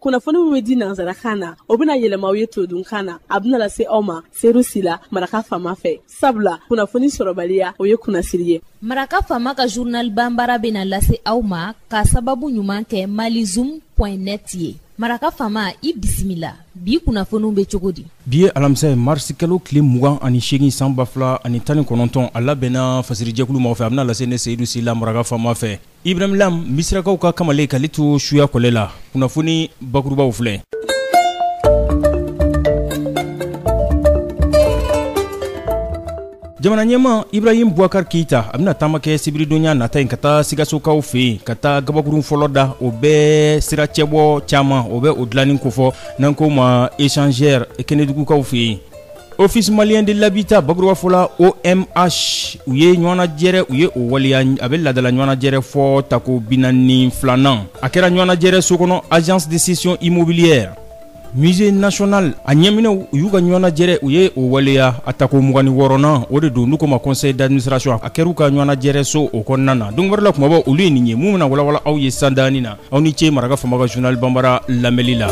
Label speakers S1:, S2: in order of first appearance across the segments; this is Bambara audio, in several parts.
S1: Kunnafoni min bɛ di nansarakan na, o bɛna yɛlɛma aw ye todunkan na. A bɛna lase aw ma Seyidu Sila, Maraka Faama fɛ. Sabula kunnafoni sɔrɔbaliya, o ye kunnasiri ye.
S2: Maraka Faama ka journal banbara bɛna lase aw ma ka sababu ɲuman kɛ malizoom.net ye. Maraka Faama, i bisimila. Bi kunnafoniw bɛ cogo di?
S3: Bi ye alamisa ye, marisi kalo tile 28 san 2019. A labɛnna fasirijɛkulu maaw fɛ, a bɛna lase ne Seyidu Sila, Maraka Faama fɛ. Ibrahim Lam, Misirakaw ka kamalen k'ale to suya kɔlɛ la. Kunnafoni bakurubaw filɛ. Jamana ɲɛmaa Ibrahim Boubacar Keita, a bɛna taama kɛ sibiridonya nata in ka taa Sikasokaw fɛ yen, ka taa gabakurun fɔlɔ da. O bɛ sira cɛbɔ caman, o bɛ o dilanni kofɔ, n'an k'o ma échangeur, Kɛnɛdugukaw fɛ yen. Office malien de l'habitat, bakurubafɔ la OMH, u ye ɲɔgɔnnajɛrɛ, u ye o waleya. A bɛ laadala ɲɔgɔnnajɛrɛ fɔ tako 42nan, a kɛra ɲɔgɔnnajɛrɛ so kɔnɔ, agence de cession immobilière. Musée national a ɲɛminɛw, u y'u ka ɲɔgɔnnajɛrɛ, u ye o waleya a tako 26nan, o de don, n'u ko ma conseil d'administration. A kɛr'u ka ɲɔgɔnnajɛrɛ so o kɔnɔna na. Don wɛrɛ la, kumabaw olu ye nin ye mun bɛna walawala aw ye sandaani na. Aw ni ce Maraka Faama ka journal banbara lamɛnli la.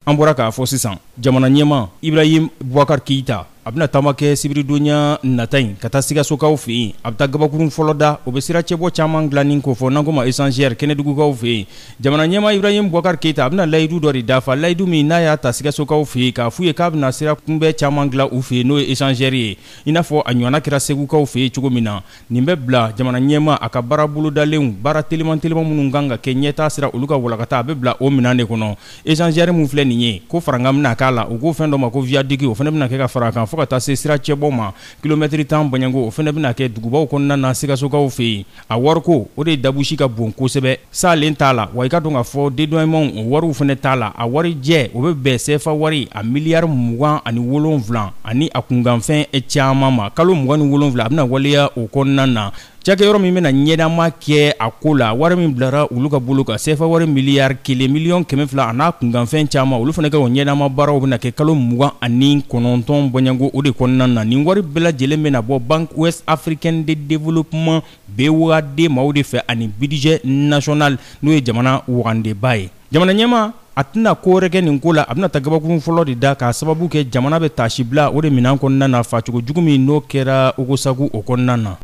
S3: An bɔra k'a fɔ sisan, jamana ɲɛmaa Ibrahim Boubacar Keita, a bɛna taama kɛ sibiridonya nata in ka taa Sikasokaw fɛ yen. A bɛ taa gabakurun fɔlɔ da, o bɛ sira cɛbɔ caman dilanni kofɔ, n'an ko ma échangeur, Kɛnɛdugukaw fɛ yen. Jamana ɲɛmaa Ibrahim Boubacar Keita, a bɛna layidu dɔ de dafa, layidu min n'a y'a ta Sikasokaw fɛ yen, k'a f'u ye k'a bɛna sira kunbɛn caman dilan u fɛ yen, n'o ye échangeur ye, i n'a fɔ a ɲɔgɔnna kɛra Segukaw fɛ yen cogo min na. Nin bɛ bila jamana ɲɛmaa a ka baara bolodalenw, baara teliman teliman minnu kan ka kɛ ɲɛtaa sira, olu ka walakata, a bɛ bila o minɛn de kɔnɔ. Échangeur min filɛ nin ye, ko farankan bɛna k'a la, u ko fɛn dɔ ma ko viaduc, o fana bɛna kɛ ka fara a kan, fo ka taa se sira cɛbɔ ma kilomɛtiri 10 bɔɲɔgɔnko, o fana bɛna kɛ dugubaw kɔnɔna na Sikasokaw fɛ yen. A wariko, o de dabusi ka bon kosɛbɛ, salen t'a la wa. I ka dɔn k'a fɔ dédouanement, o wariw fana t'a la. A wari jɛ, o bɛ bɛn sefa wari a miliyari 27 ani a kunkanfɛn caman ma. Kalo 27 a bɛna waleya o kɔnɔna na. Cakɛyɔrɔ min bɛna ɲɛdama kɛ a ko la, wari min bilara olu ka bolo kan, sefa wari miliyari 1 200 miliyɔn a n'a kunkanfɛn caman, olu fana ka o ɲɛdama baaraw bɛna kɛ kalo 29 bɔɲɔgɔnko o de kɔnɔna na. Nin wari bɛɛ lajɛlen bɛna bɔ Banque Ouest Africaine de Développement, BOAD maaw de fɛ, ani budget national, n'o ye jamana wagandeba ye. Jamana ɲɛmaa a tɛna ko wɛrɛ kɛ nin ko la, a bɛna taa gabakurun fɔlɔ de da, k'a sababu kɛ jamana bɛ taasibila o de minɛn kɔnɔna na, facogo jugu min n'o kɛra Ogosagu o kɔnɔna na.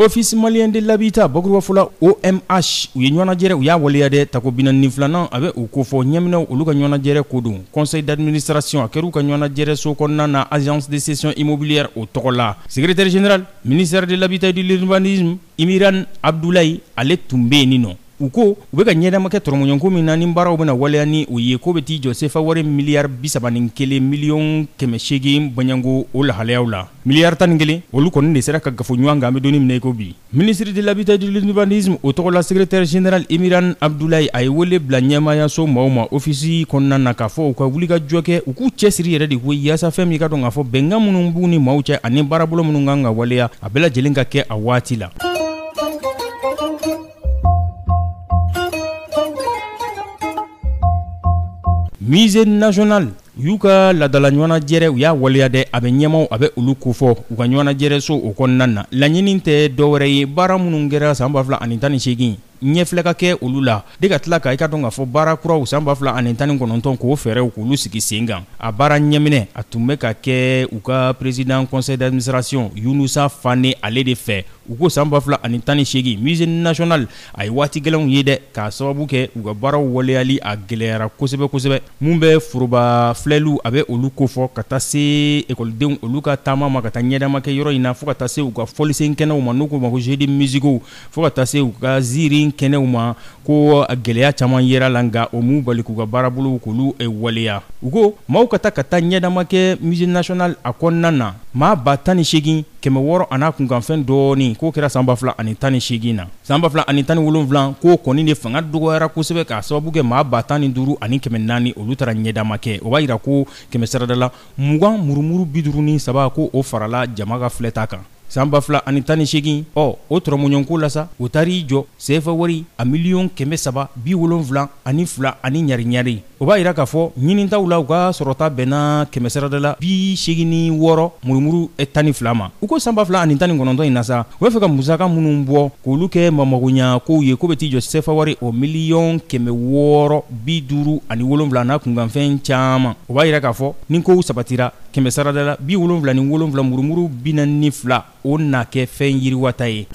S3: Office malien de l'habitat, bakurubafɔ la OMH, u ye ɲɔgɔnnajɛrɛ, u y'a waleya dɛ, tako 42nan, a bɛ u kofɔ ɲɛminɛw, olu ka ɲɔgɔnnajɛrɛ ko don, conseil d'administration. A kɛra u ka ɲɔgɔnnajɛrɛ so kɔnɔna na, agence de cession immobilière o tɔgɔ la. Secrétaire général ministère de l'habitat et de l'urbanisme, Imiran Abdoulaye, ale tun bɛ yen nɔ. U ko u bɛ ka ɲɛdama kɛ tɔrɔmɔɲɔgɔnko min na, ni baaraw bɛna waleya ni o ye, k'o bɛ t'i jɔ sefa wari miliyari 31 miliyɔn 800 bɔɲɔgɔnko. O lahalayaw la, miliyari 11, olu kɔni de sera ka gafo ɲɔgɔn kan. An bɛ don min na i ko bi, ministre de l'habitat et de l'urbanisme o tɔgɔ la, secrétaire général Imiran Abdoulaye, a ye wele bila ɲɛmaayaso maaw ma office kɔnɔna na, k'a fɔ u ka wuli ka jɔ kɛ, u k'u cɛsiri yɛrɛ de ko yaasa fɛn min ka dɔn k'a fɔ bɛnkan minnu b'u ni maaw cɛ ani baarabolo minnu kan ka waleya, a bɛɛ lajɛlen ka kɛ a waati la. Musée national, u y'u ka laadala ɲɔgɔnnajɛrɛ, u y'a waleya dɛ. A bɛ ɲɛmaw, a bɛ olu kofɔ u ka ɲɔgɔnnajɛrɛ so o kɔnɔna na. Laɲini tɛ dɔwɛrɛ ye, baara minnu kɛra san 2018, ɲɛfilɛ ka kɛ olu la de, ka tila ka i ka dɔn k'a fɔ baara kuraw san 2019, k'o fɛɛrɛw k'olu sigi sen kan. A baara ɲɛminɛ, a tun bɛ ka kɛ u ka président conseil d'administration Yunusa Fane, ale de fɛ. U ko san 2018, musée national a ye waati gɛlɛnw ye dɛ, k'a sababu kɛ u ka baaraw waleyali a gɛlɛyara kosɛbɛ kosɛbɛ. Mun bɛ foroba filɛliw, a bɛ olu kofɔ, ka taa se ekɔlidenw olu ka taama ma ka taa ɲɛdama kɛ yɔrɔ in na, fo ka taa se u ka fɔlisen kɛnɛw ma, n'u k'o ma ko jeux de musique, fo ka taa se u ka ziiri kɛnɛw ma, ko gɛlɛya caman yera la, nka o m'u bali k'u ka baarabolow k'olu waleya. U ko maaw ka taa ka taa ɲɛdama kɛ musée national a kɔnɔna na, maa 18,600 a n'a kunkanfɛn dɔɔnin. K'o kɛra san 2018 na. San 2017, k'o kɔni de fanga dɔgɔyara kosɛbɛ, k'a sababu kɛ maa 15,400, olu taara ɲɛdama kɛ. O b'a yira ko kɛmɛ sarada la 20 murumuru 53, ko o farala jama ka filɛta kan. San 2018, ɔ o tɔrɔmɔɲɔgɔnko la sa, o taar'i jɔ sefa wari a miliyɔn 372 ani ɲari ɲari. O b'a yira k'a fɔ ɲinitaw la, u ka sɔrɔta bɛnna kɛmɛ sarada la 86 murumuru 12 ma. U ko san 2019 in na sa, u b'a fɛ ka musaka minnu bɔ k'olu kɛ mamagoɲa kow ye, k'o bɛ t'i jɔ sefa wari o miliyɔn 657 n'a kunkanfɛn caman. O b'a yira k'a fɔ ni kow sabatira, kɛmɛ sarada la 77 murumuru 42, o na kɛ fɛn yiriwata ye.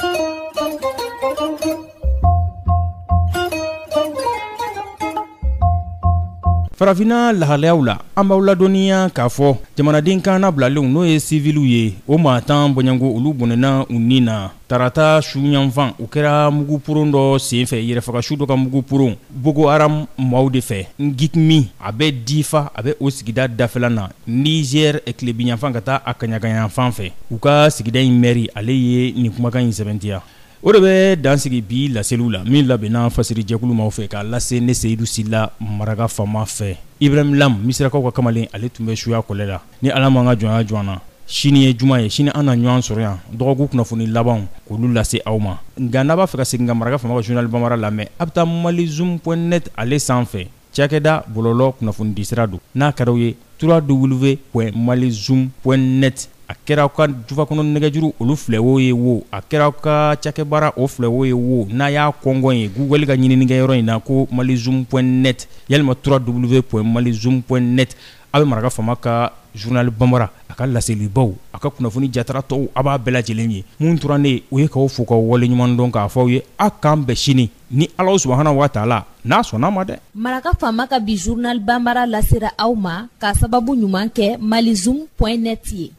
S3: Farafinna lahalayaw la, an b'aw ladɔnniya k'a fɔ jamanaden kannabilalenw, n'o ye siviliw ye, o maa 10 bɔɲɔgɔnko olu bɔnɛna u ni na tarata su yanfan. O kɛra muguporon dɔ senfɛ, yɛrɛfagasu dɔ ka muguporon Boko Haram maaw de fɛ Ngikmi, a bɛ Difa, a bɛ o sigida dafɛla na Niger tilebinyanfan ka taa a kaɲagayanfan fɛ. U ka sigida in mɛri, ale ye nin kumakan in sɛbɛntiya. O de bɛ dansigi bi laseliw la min labɛnna fasirijɛkulu maaw fɛ k'a lase ne Seyidu Sila Maraka Faama fɛ. Ibrahim Lam, Misirakaw ka kamalen, ale tun bɛ suya kɔlɛ la. Ni Ala m'an ka jɔnya jɔ an na, sini ye juma ye, sini an na ɲɔgɔn sɔrɔ yan dɔgɔkun kunnafoni labanw k'olu lase aw ma. Nka n'a b'a fɛ ka segin ka Maraka Faama ka journal bambara lamɛn, a bɛ taa malizoom point net ale sanfɛ. Cakɛda bɔlɔlɔ kunnafonidisira don. N'a ka d'aw ye, www point malizoom point net, a kɛra aw ka jufa kɔnɔ nɛgɛjuru olu filɛ wo ye wo, a kɛra aw ka cakɛbaara o filɛ wo ye wo, n'a y'a kɔngɔn ye Google ka ɲininikɛyɔrɔ in na ko malizoom point net yalima www point malizoom point net, a bɛ Maraka Faama ka journal bambara, a ka laselibaw, a ka kunnafoni jatara tɔw, a b'a bɛɛ lajɛlen ye. Mun tora ne ye, o ye k'aw fo k'aw waleɲuman dɔn, k'a fɔ aw ye a k'an bɛn sini ni Ala subahana wa taala n'a sɔnna ma dɛ.
S2: Maraka Faama ka bi journal bambara lasera aw ma k'a sababu ɲuman kɛ malizoom point net ye.